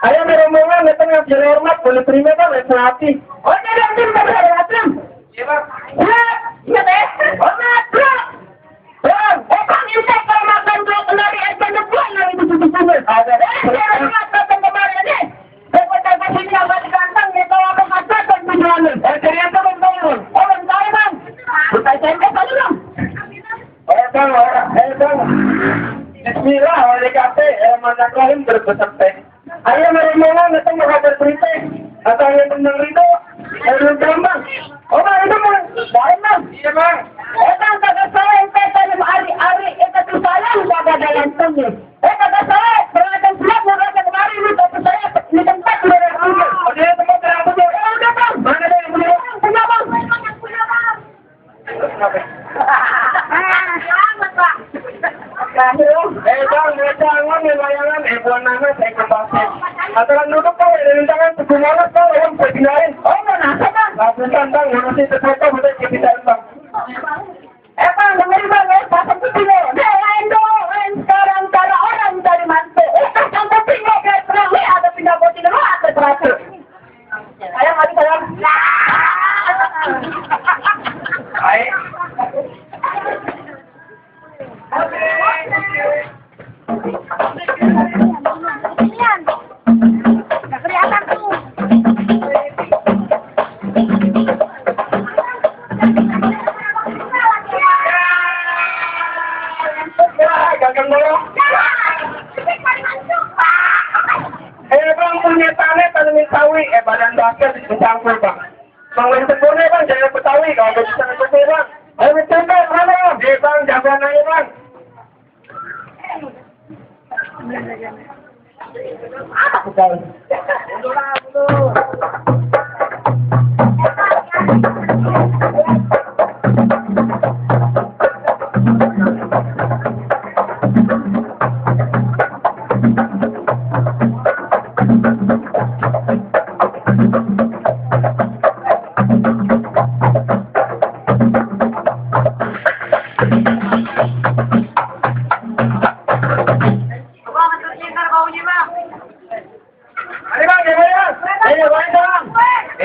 Ayo rombongan datang yang hormat, boleh terima bang, hati. Oh jadi antum datang. Iya bang. Iya deh. Hormat bro. Bang, bang ini kalau makan dua kelari aja depan yang itu betul. Ada. Hormat datang kemarin deh. Saya kasih dia balik kantang, dia tahu apa makan dan tujuan. Jadi apa bang bangun? Oh bang tahu bang. Kita cek tadi bang. Bang. Bismillah, oleh kafe, mandak rahim berbesar. Ayo rombongan datang menghadap berita atau yang tentang itu belum gampang. Oh bang itu bang, bang. Iya bang. Bang kata saya ente tadi hari itu tuh saya udah ada lantungnya. Kata saya berada siap berada kemari lu tapi saya di tempat udah ada rumah. Oh dia tempat berapa tuh? Udah bang. Mana ada yang punya? Punya bang. Punya bang. Selamat bang. Bang, jangan layangan buat nana saya kembali. Aturan duduk kau dari tangan sebenarnya kau yang berpindahin. Oh mana bang? Lakukan bang, masih terfoto boleh kita bang. Bang, dengerin bang, pasang kuping lo. Lain dong, sekarang cara orang cari mantu. Pasang kuping lo kayak terang, ada pindah boti lo ada teratur. Sayang lagi sayang. Baik. Nggak kelihatan tuh. Gagang dorong. Bang punya tanah Betawi. Badan basket dicampur bang. Bang yang sempurna bang, jangan Betawi kalau bisa sempurna bang. Ayo bertembak mana bang, jagoan aja bang. Apa bukan?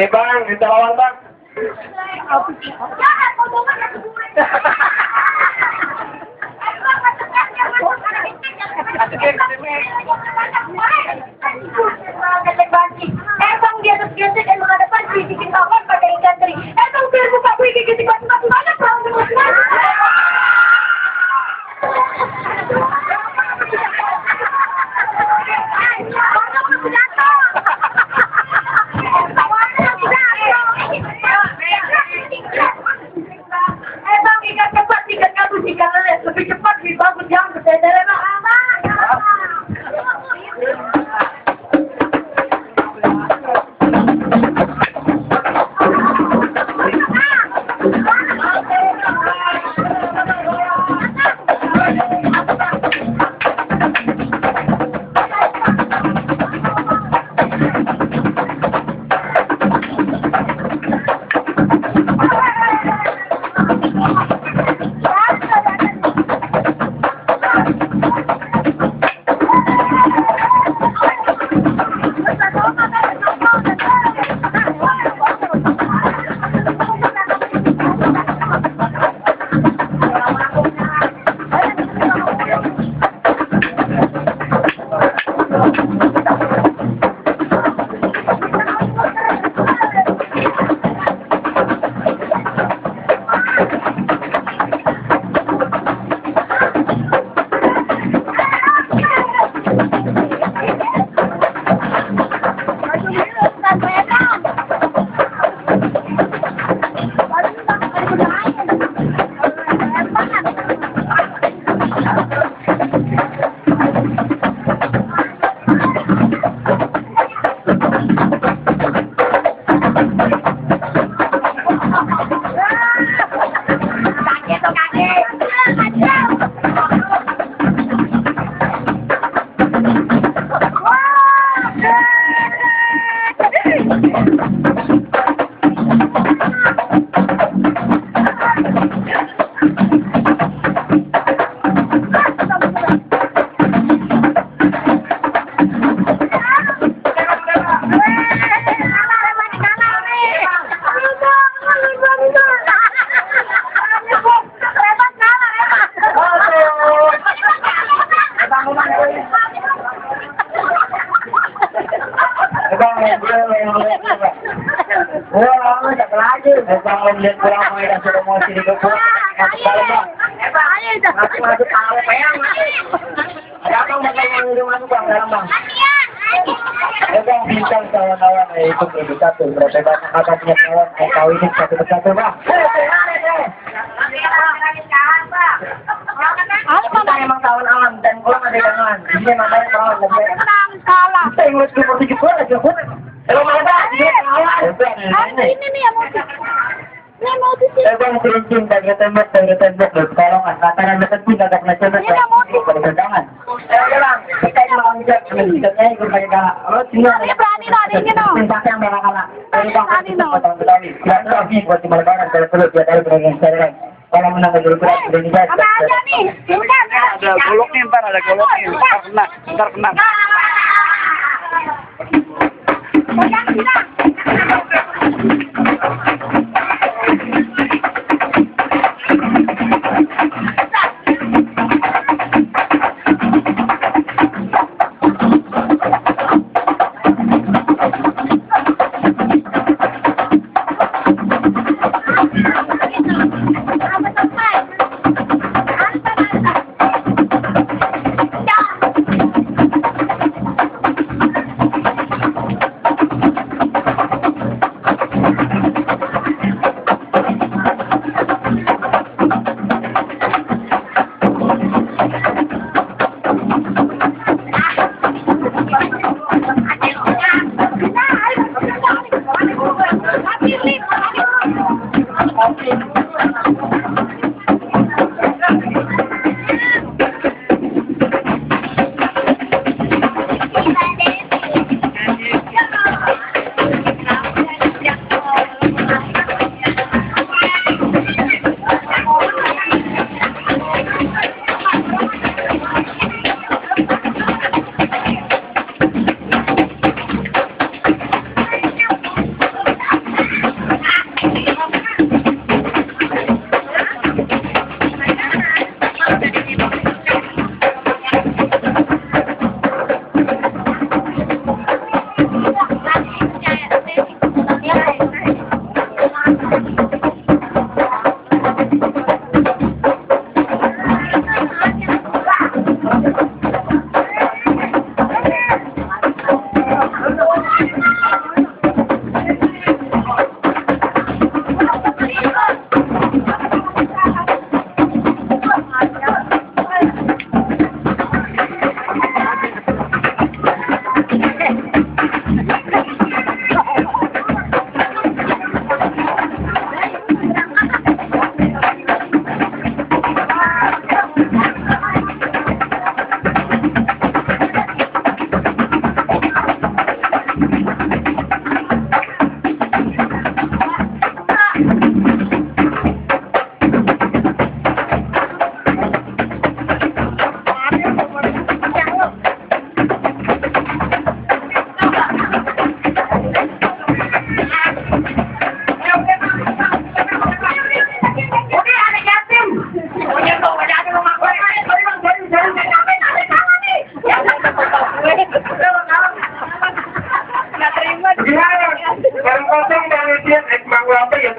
Bang, minta lawan bang. Bang di atas gesek dan menghadapan bikin kawan pada ikan teri. Bang biar buka gue gigit banyak bang. Lebih cepat, lebih bagus, jangan bercanda bang. Wah, tak lagi. Bang lihat pulang main dan sudah mau sini ke pulang. Masuk bang. Masuk tahu peang. Ada apa bakal mau masuk bang dalam bang? Bang bintang kawan-kawan itu bersatu. Berapa banyak kakaknya kawan? Tahu ini satu persatu bang. Kita emang kawan alam dan pulang ada dengan. Ini namanya kawan. Kalah. Kita yang harus seperti juga aja pun. Kalau mau ada, dia kawan. Ini nih yang mau ini mau di sini. Bang kerincing dari tembok berkolongan. Kataran deketin agak nasional. Ini nggak mau di Bergandangan. Bang, kita yang mau ngejak. Ngejatnya ikut pakai galak. Ini berani loh, ini loh. Pintaknya yang bela galak. Dari bang, Berani loh. potong-potong. Tidak lagi buat di Malbaran. Kalau perlu, dia tahu beragam sekarang. Kalau menang ke dulu berat, udah dijat. Apa aja nih? Bukan. Ada goloknya ntar, ada goloknya. Ntar kena. Pegang sila.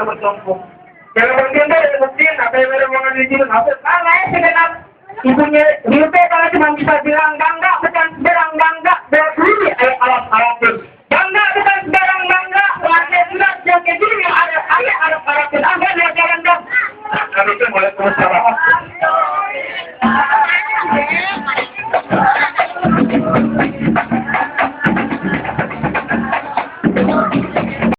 bertumpuk. Dalam bagian itu ada bukti, apa yang ada mau dijirin, apa? Lain segenap ibunya, hidup kalau cuma bisa bilang enggak, bukan bilang enggak, berarti alat-alat